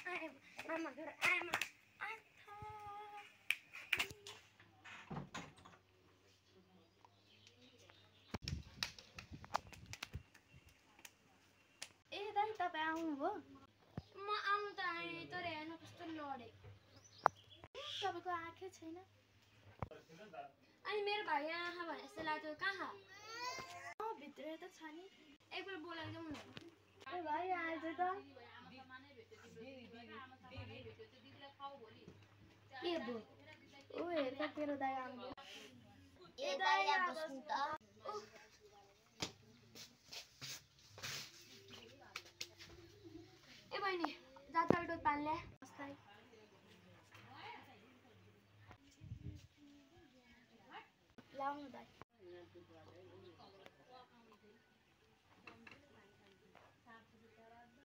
मामा घर आमा ए दाइ तपाईँ आउनुभयो? म आउनु त आएँ तर हेर्नु कस्तो लडे तपाईँको आँखै छैन। अनि मेरो भाइ आँखा भने जस्तो लाग्यो कहाँ भित्र त छ नि। एकपल्ट बोलाइदिउँ न। ए भाइ आएछ त के भो ओ हेर त तेरो दाइ आउनु। ए दाइ बस्नु त ए बहिनी जात्रा दुध पानी ल्या लाउनु दाइ।